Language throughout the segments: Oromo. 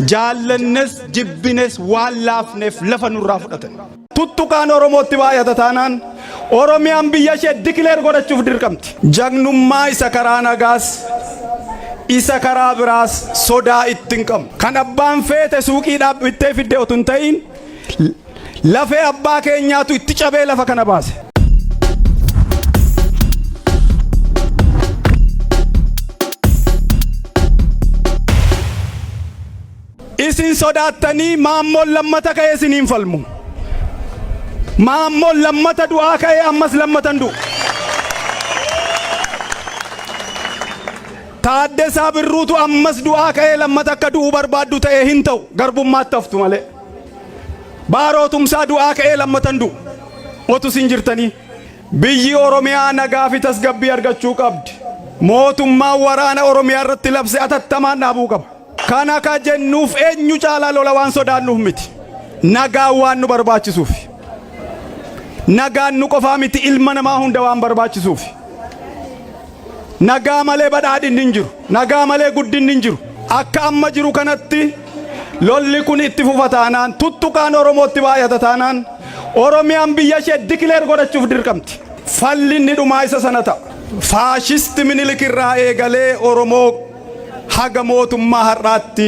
Jaallannes jibbines waan laafneef lafa nurraa fudhatan. Tuttuqaan Oromootti baay'ata taanaan Oromiyaan biyya ishee declare godhachuuf dirqamti. Jagnummaa isa karaa nagaas isa karaa biraas sodaa itti hin qabnu. Kan abbaan feete suuqiidhaa bittee fidde otuu hin ta'in lafee abbaa keenyaatu itti cabee lafa kana baase. Isin sodaattanii Maammoon lammata ka'ee isiniin falmu. Maammoon lammata du'aa ka'ee ammas lammata hin du'u. Taaddasaa Birruutu ammas du'aa ka'ee lammata akka du'uu barbaaddu ta'ee hin ta'u garbummaatti haftu malee. Baaroo Tumsaa du'aa ka'ee lammata hin du'u. Otu isin jirtanii. Biyyi Oromiyaa nagaa fi tasgabbii argachuu qabdi. Mootummaan waraana Oromiyaa irratti labse atattamaan dhaabuu qaba. Kana ka jennuuf eenyu caalaa lola waan sodaannuuf miti. Nagaan waan nu barbaachisuuf. Nagaan nu qofaa miti ilma namaa hunda waan barbaachisuuf. Nagaa malee badhaadhinni hin jiru. Nagaa malee guddinni hin jiru. Akka amma jiru kanatti lolli kun itti fufa taanaan tuttuqaan Oromootti baay'ata taanaan Oromiyaan biyya ishee declare godhachuuf dirqamti. Falli inni dhumaa isa sana ta'a. Faashisti Minilik irraa eegalee Oromoo haga mootummaa har'aatti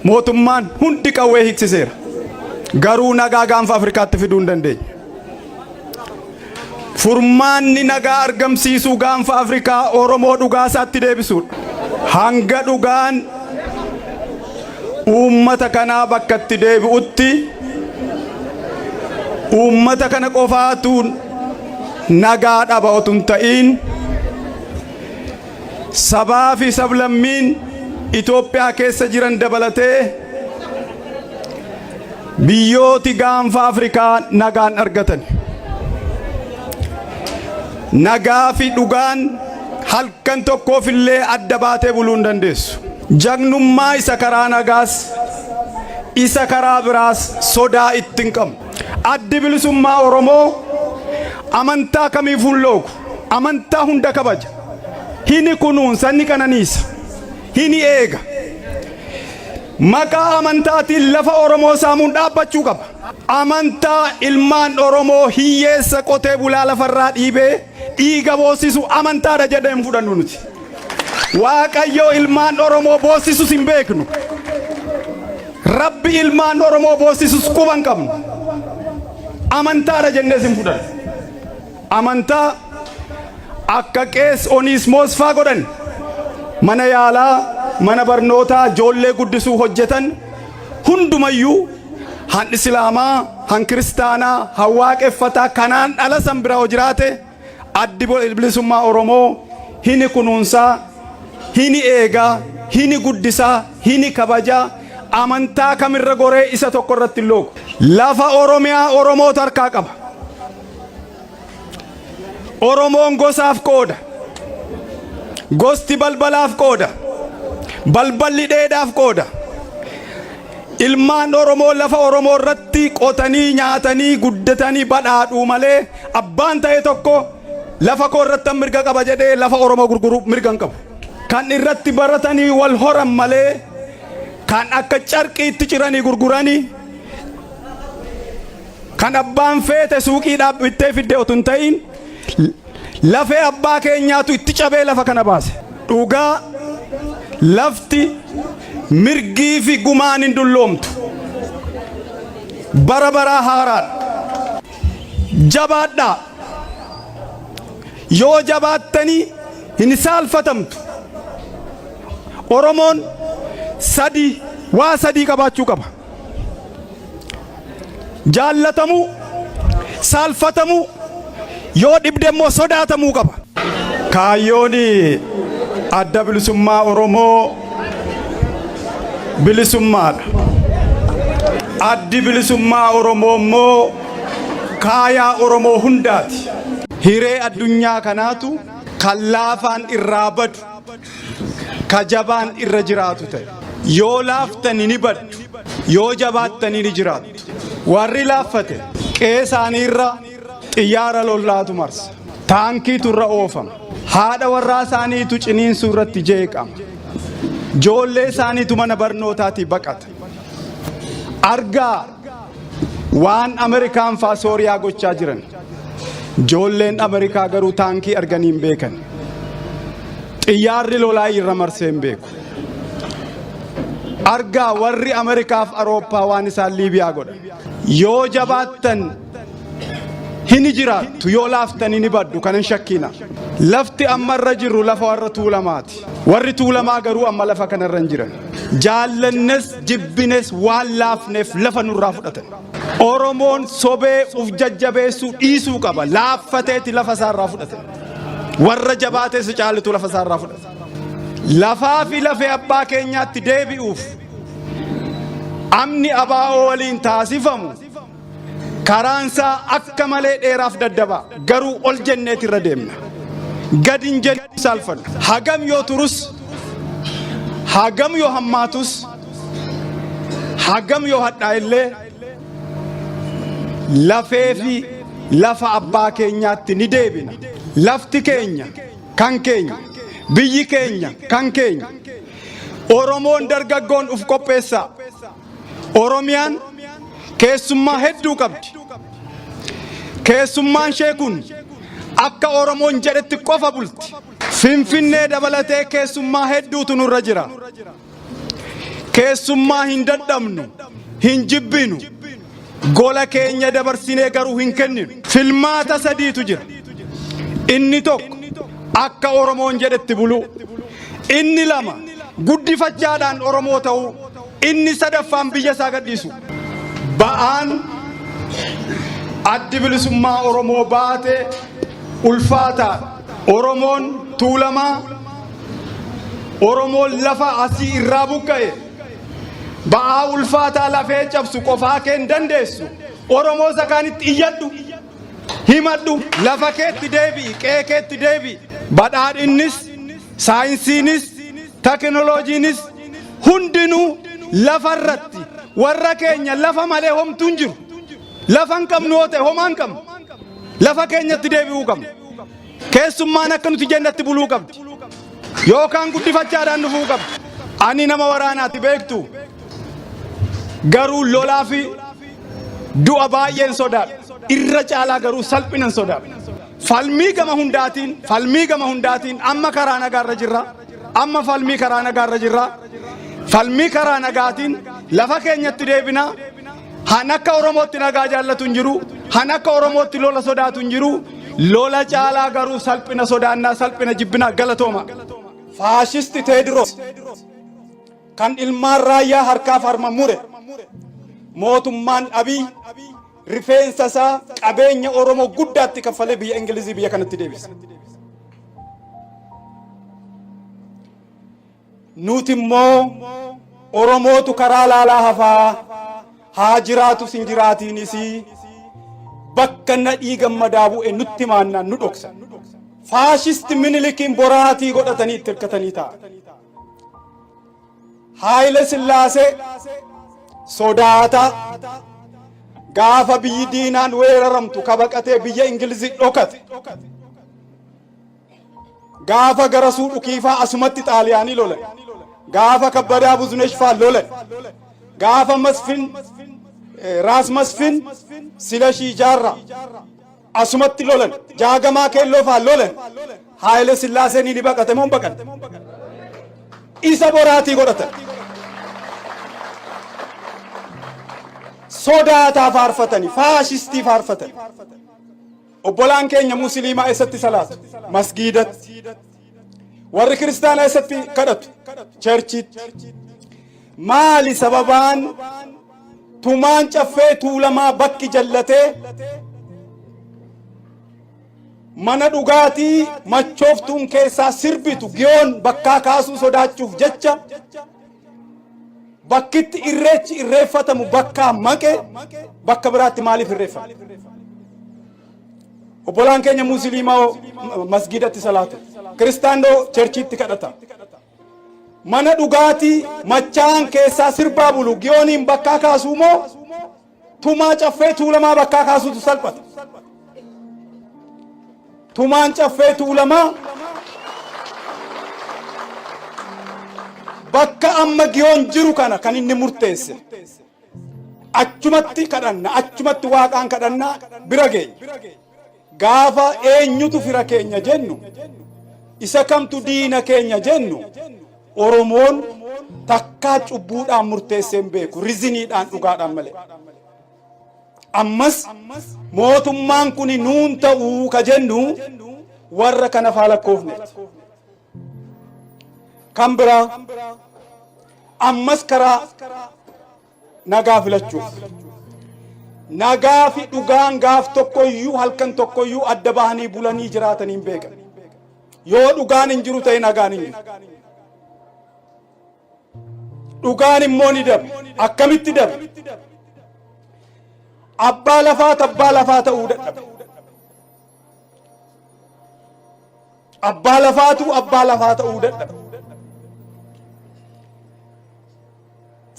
mootummaan hundi qawwee hiiksiseera. Garuu nagaa gaanfa Afrikaatti fiduu hin dandeenye. Furmaanni nagaa argamsiisuu gaanfa Afrikaa Oromoo dhugaa isaatti deebisuudha. Hanga dhugaan uummata kanaa bakka itti deebi'utti uummata kana qofaatu nagaa dhaba otuu hin ta'iin Sabaa fi sablammiin Itoophiyaa keessa jiran dabalatee biyyooti gaanfa Afrikaa nagaan argatan. Nagaa fi dhugaan halkan tokkoof illee adda baatee buluu hin dandeessu. Jagnummaa isa karaa nagaas isa karaa biraas sodaa itti hin qabnu. Addi Bilisummaa Oromoo amantaa kamiifuu hin loogu. Amantaa hunda kabaja. Hini kunuunsa, ni qananiisa. Hini eega. Maqaa amantaatiin lafa Oromoo saamuun dhaabbachuu qaba. Amantaa ilmaan Oromoo hiyyeessa qotee bulaa lafarraa dhiibee dhiiga boossisu amantaadha jedhee hin fudhannu nuti. Waaqayyo ilmaan Oromoo boossisus hin beeknu. Rabbi ilmaan Oromoo boossisus quba hin qabnu. Amantaadha jennees hin fudhannu. Amantaa akka qees Oniismoos faa godhan mana yaalaa, mana barnootaa, ijoollee guddisuu hojjetan hundumayyuu han Islaamaa, han Kiristaanaa, han Waaqeffataa kanaan dhala san bira hoo jiraate Addi Bilisummaa Oromoo hini kunuunsaa, hini eegaa, hini guddisaa, hini kabajaa, amantaa kamirra goree isa tokko irratti hin loogu. Lafa Oromiyaa Oromootu harkaa qaba. Oromoon gosaaf qooda. Gosti balbalaaf qooda. Balballi dheedaaf qooda. Ilmaan Oromoo lafa Oromoo irratti qotanii nyaatanii guddatanii badhaadhuu malee abbaan ta'e tokko lafa koo irrattan mirga qaba jedhee lafa Oromoo gurguruu mirga hin qabu. Kan irratti baratanii wal horan malee kan akka carqiitti ciranii gurguranii kan abbaan feete suuqiidhaa bittee fidde otuu hin ta'iin lafee abbaa keenyaatu itti cabee lafa kana baase. Dhugaa lafti mirgii fi gumaan hin dulloomtu. Bara baraa haaraadha. Jabaadhaa. Yoo jabaattanii hin saalfatamtu. Oromoon sadii waa sadii qabaachuu qaba. Jaallatamuu, saalfatamuu, yoo dhibde immoo sodaatamuu qaba. Kaayyoon Adda Bilisummaa Oromoo bilisummaadha. Addi Bilisummaa Oromoo immoo kaayaa Oromoo hundaati. Hiree addunyaa kanaatu kan laafaan irraa badu, ka jabaan irra jiraatu ta'e. Yoo laaftani ni baddu, yoo jabaattanii ni jiraattu. Warri laaffate qe'ee isaanii irra xiyyaara lollaatu marsa. Taankiitu irra oofama. Haadha warraa isaaniitu ciniinsuu irratti jeeqama. Joollee isaaniitu mana barnootaatii baqata. Argaa waan Ameerikaan faa Sooriyaa gochaa jiran. Joolleen Ameerikaa garuu taankii arganii hin beekan. Xiyyaarri lolaa irra marsee hin beeku. Argaa warri Ameerikaaf Awurooppaa waan isaan Liibiyaa godhan. Yoo jabaattan hin jiraattu, yoo laaftan ni baddu, kanan shakkiina. Lafti amma irra jirru lafa warra Tuulamaati. Warri Tuulamaa garuu amma lafa kanarra hin jiran. Jaallannes jibbines waan laafneef lafa nurraa fudhatan. Oromoon sobee uf jajjabeessuu dhiisuu qaba. Laaffateeti lafa isaarraa fudhatan. Warra jabaatee si caalitu lafa isaarraa fudhata. Lafaa fi lafee abbaa keenyaatti deebi'uuf amni abaa'oo waliin taasifamu karaan isaa akka malee dheeraaf daddabaa, garuu ol jenneet irra deemna. Gad hin jennee saalfanna. Hagam yoo turus, hagam yoo hammaatus, hagam yoo hadhaa illee lafee fi lafa abbaa keenyaatti ni deebina. Lafti keenya kan keenya, biyyi keenya kan keenya. Oromoon dargaggoon uf qopheessaa. Oromiyaan keessummaa hedduu qabdi. Keessummaan ishee kun akka Oromoon jedhetti qofa bulti. Finfinnee dabalatee keessummaa hedduutu nurra jira. Keessummaa hin dadhabnu, hin jibbinu. Gola keenya dabarsinee garuu hin kenninu. Filmaata sadiitu jira. Inni tokko akka Oromoon jedhetti buluu. Inni lama guddifachaadhaan Oromoo ta'uu. Inni sadaffaan biyya isaa gadhiisu. Ba'aan Addi Bilisummaa Oromoo baate ulfaataadha. Oromoon Tuulamaa, Oromoon lafa asii irraa buqqa'e ba'aa ulfaataa lafee cabsu qofaa kee hin dandeessu. Oromoo isa kaanitti iyyadhu, himadhu, lafa keetti deebi'i, qe'ee keetti deebi'i. Badhaadhinnis, saayinsiinis, teknooloojiinis hundinuu lafa irratti warra keenya lafa malee homtuu hin jiru. Lafa hin qabnu yoo ta'e homaa hin qabnu. Lafa keenyatti deebi'uu qabna. Keessummaan akka nuti jennatti buluu qabdi. Yookaan guddifachaadhaan dhufuu qabdi. Ani nama waraanaati beektu. Garuu lolaa fi du'a baay'een sodaadha. Irra caalaa garuu salphinan sodaadha. Falmii gama hundaatiin, falmii gama hundaatiin amma karaa nagaarra jirra. Amma falmii karaa nagaarra jirra. Falmii karaa nagaatiin lafa keenyatti deebina. Han akka Oromootti nagaa jaallatu hin jiru. Han akka Oromootti lola sodaatu hin jiru. Lola caalaa garuu salphina sodaannaa, salphina jibbinaa. Galatooma. Faashisti Teediroos kan ilmaan raayyaa harkaaf harma mure, mootummaan Abiy rifeensa isaa qabeenya Oromoo guddaatti kaffalee biyya Ingilizii biyya kanatti deebise. Nuti immoo Oromootu karaa laalaa hafaa haa jiraatus hin jiraatiinis bakka Nadhii Gammadaa bu'e nutti maannaan nu dhoksa. Faashisti Minilikiin boraatii godhatanii itti hirkatanii ta'a. Haayile Sillaasee sodaataa gaafa biyyi diinaan weeraramtu kabaqatee biyya Ingilizii dhokate. Gaafa Garasuu Dhukiifaa asumatti Xaaliyaanii lolan. Gaafa Kabbadaa Buzunesh faa lolan. Gaafa Masfin, Raas Masfin Silashii Jaarraa asumatti lolan. Jaagamaa Keelloo faa lolan. Haayile Sillaaseen ni baqate moo hin baqanne? Isa boraatii godhatan. Sodaataa faarfatani, faashistii faarfatani. Obbolaan keenya Musliimaa eessatti salaatu? Masgiidatti. Warri kiristaanaa eessatti kadhatu? Cherchiitti. Maali sababaan Tumaan Caffee Tuulamaa bakki jallatee mana dhugaatii machooftuun keessaa sirbitu Giyoon bakkaa kaasuu sodaachuuf jecha bakkitti irreechi irreeffatamu bakkaa maqe bakka biraatti maaliif irreeffama? Obbolaan keenya Musliimaa masgiidatti salaatu. Kiristaanoo cherchiitti kadhata. Mana dhugaatii machaa'an keessaa sirbaa bulu Giyooniin bakkaa kaasuu moo Tumaa Caffee Tuulamaa bakkaa kaasuutu salphata? Tumaan Caffee Tuulamaa Bakka amma Giyoon jiru kana kan inni murteesse. Achumatti kadhanna, achumatti Waaqaan kadhanna bira geenya. Gaafa eenyutu fira keenya jennu, isa kamtu diina keenya jennu, Oromoon takkaa cubbuudhaan murteessee hin beeku, riziniidhaan dhugaadhaan malee. Ammas mootummaan kun nuun ta'uu ka jennu warra kana faa lakkoofneeti. Kan biraa ammas karaa nagaa filachuuf. Nagaa fi dhugaan gaaf tokkoyyuu halkan tokkoyyuu adda bahanii bulanii jiraatanii hin beekan. Yoo dhugaan hin jiru ta'e nagaan hin jiru. Dhugaan immoo ni dabe. Akkamitti dabe? Abbaa lafaa abbaa lafaa ta'uu dadhabe. Abbaa lafaatu abbaa lafaa ta'uu dadhabe.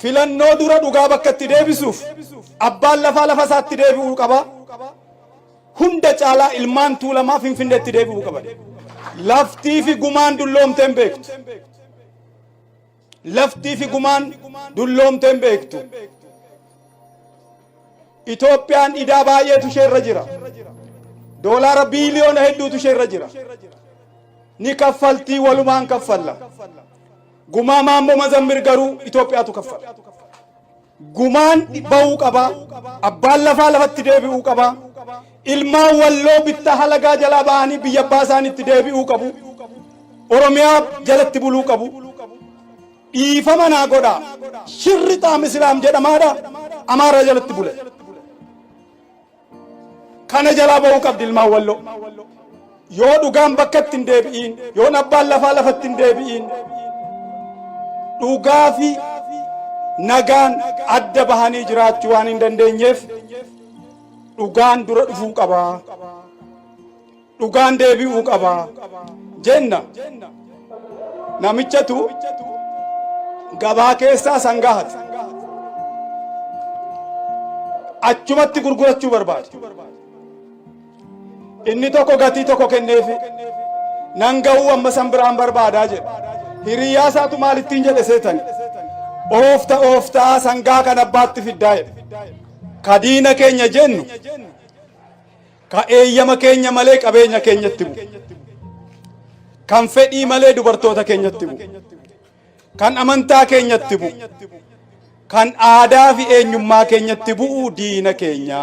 Filannoo dura dhugaa bakka itti deebisuuf abbaan lafaa lafa isaatti deebi'uu qaba. Hunda caalaa ilmaan Tuulamaa Finfinneetti deebi'uu qaban. Laftii fi gumaan dulloomtee hin beektu. Laftii fi gumaan dulloomtee hin beektu. Itoophiyaan idaa baay'eetu isheerra jira. Doolaara biiliyoona hedduutu isheerra jira. Ni kaffaltii, walumaan kaffalla. Gumaa Maammoo Mazammir garuu Itoophiyaatu kaffala. Gumaan ba'uu qaba. Abbaan lafaa lafatti deebi'uu qaba. Ilmaan Walloo bittaa halagaa jalaa ba'anii biyya abbaa isaaniitti deebi'uu qabu. Oromiyaa jalatti buluu qabu. Dhiifama naa godhaa. Shirri xaam Islaam jedhamaadha. Amaaraa jalatti bule. Kana jalaa ba'uu qabdi ilmaan Walloo. Yoo dhugaan bakka itti hin deebi'iin, yoon abbaan lafaa lafatti hin deebi'iin, dhugaa fi nagaan adda bahanii jiraachuu waan hin dandeenyeef dhugaan dura dhufuu qaba. Dhugaan deebi'uu qaba jenna. Namichatu gabaa keessaa sangaa hate. Achumatti gurgurachuu barbaade. Inni tokko gatii tokko kenneefi nan ga'uu, amma san biraan barbaadaa jedhe. Hiriyyaa isaatu maalittiin jedhe seetani? Oofta ooftaa sangaa kan abbaatti fiddaa jedhe. Ka diina keenya jennu ka eeyyama keenya malee qabeenya keenyatti bu'u. Kan fedhii malee dubartoota keenyatti bu'u. Kan amantaa keenyatti bu'u. Kan aadaa fi eenyummaa keenyatti bu'u diina keenya.